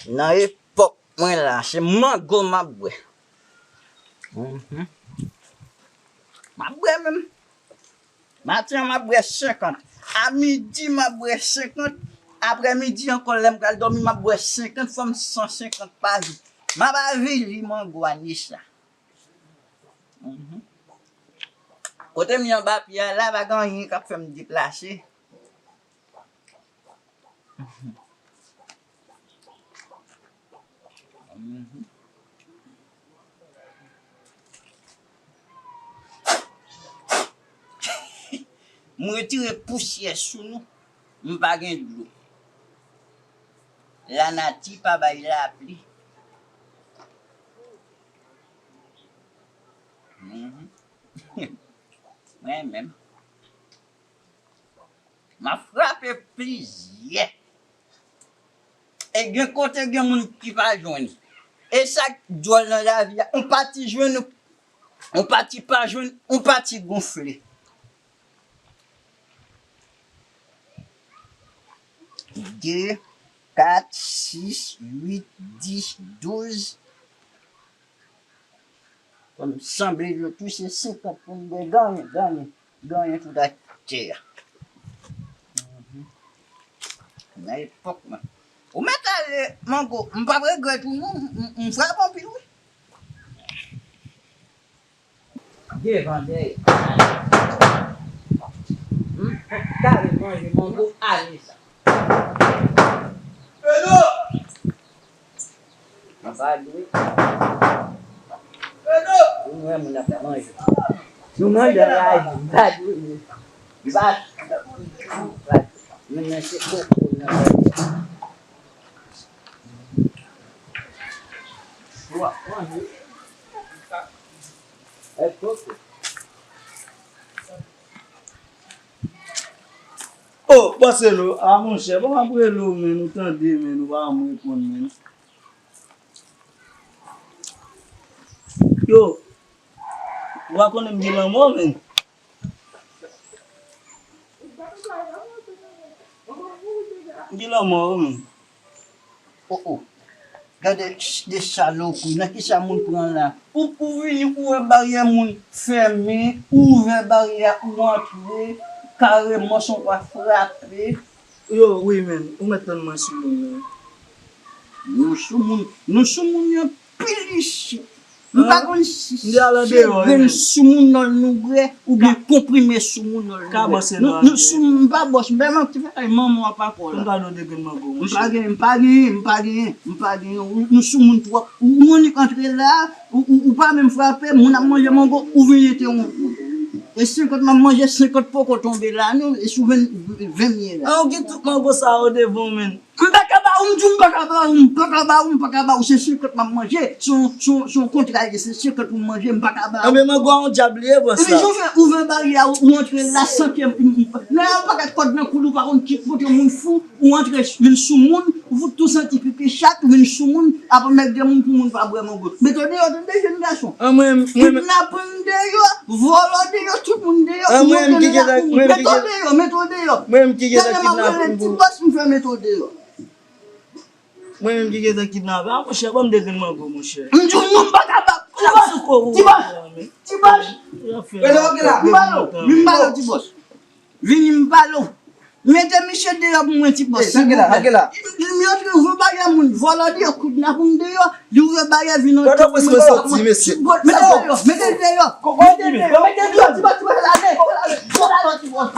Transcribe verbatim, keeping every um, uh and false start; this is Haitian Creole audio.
Nan epòk mwen la, se mango m ap bwè. Mhm. M ap bwè menm. Maten an, m ap bwè senkant. A midi, m ap bwè senkant. Aprè midi ankò, lè m pral dòmi, m ap bwè senkant. Fò m san senkant pa jou. M ap avili mango ane sa. Mhm. Kote m ye anba pye a la, pa gen anyen k ap fè m deplase. Mhm. Mhm. M retire pousyè sou nou, m pa gen dlo. Lanati pa bay lapli. Mhm. Mwen menm. M ap frape plizyè. E gen kote gen moun ki pa jwenn. E sa k dwòl nan lavi a, yon pati jwenn, yon pati pa jwenn, yon pati gonfle. De, kat, sis, uit, dis, douz. Kòm sanble yo tou se senkant pou m bwè, ganyen, ganyen, ganyen tout atè a. Mhm. Nan epòk mwen. Ou mèt ale, mango, m p ap regrèt ou non, m, m, m frape anpil wi. Devan dèyè. M p ap ka ret manje mango ane sa. Edo! Anba dwe. Edo! Nou wè moun ap manje. Nou manje anraje, anba dwe. Anba. Moun nan se koko nan. Ou ap manje. E koko. Oh, Marcelo, ah, monchè, bon, m ap rele w, menn, ou tande, menn, ou pa janm reponn, menn. Yo, ou pa konnen m gen lanmò, menn. M gen lanmò, wi, menn. Oh, oh. Gade de salopri, nan kisa moun pran la? Ou, ou vini, ou wè baryè moun fèmen, ou ouvè baryè a, ou antre, kareman se w pa frape. Yo, wi, menn, ou mèt tann mwen sou moun nan. Nou sou moun, nou sou moun yo pil isit. M pa konn si se grenn soumounòl nou bwè oubyen konprime soumounòl nou bwè. Nou, nou sou, m pa bòs, m pa manti, fè manman w ap akò la. M pa gen, m pa gen, m pa gen, m pa gen, ou, nou sou moun twòp. Ou, ou annik antre la, ou, ou, ou pa menm frape, moun ap manje mango, ou vin entewonp mwen. E senkant m ap manje, senkant poko tonbe la, non, e sou ven, ven m ye la. An, ou gen tout mango sa yo devan w, menn. M pa ka ba ou, m di w m pa ka ba ou, m pa ka ba ou, m pa ka ba ou, se senkant m ap manje, se yon, se yon, se yon kontra ye, se senkant pou m manje, m pa ka ba ou. Anben mango a yon dyab li ye, bòs la. Epi jan w fè ouvè baryè a, ou antre la san ke m, m, m, nan yon pakèt kòd nan kou l, ou pa konn ki kote moun fou, ou antre vin sou moun, ou fout tou santi pipi chat, ou vin sou moun, ap anmède moun pou moun pa bwè mango. Mete w deyò, tande, jèn gason. An mwen, mwen, kidnape deyò, vòlò deyò, tout moun deyò, ou antre nan lakou moun. Mete w deyò, mete w deyò. Mwen menm ki gentan kidnape m pou. Tande m ap rele ti bòs, m fè mete w deyò. Mwen menm ki gentan kidnape. A, monchè, ban m de grenn mango, monchè. M di w non, m pa ka ba. Ti bòs, ti bòs, ti bòs. Rele w la, m pale w, m pale w, ti bòs. Vini, m pale w. Mete misye deyò pou mwen, ti bòs. Lage la, lage la. M antre ouvè baryè moun, vòlò deyò, kidnape m deyò, li ouvè baryè, vin antre pou mwen. Mete l deyò, mete l deyò. Mete l deyò, ti bòs, ti bòs, ale, ale, ale, ti bòs.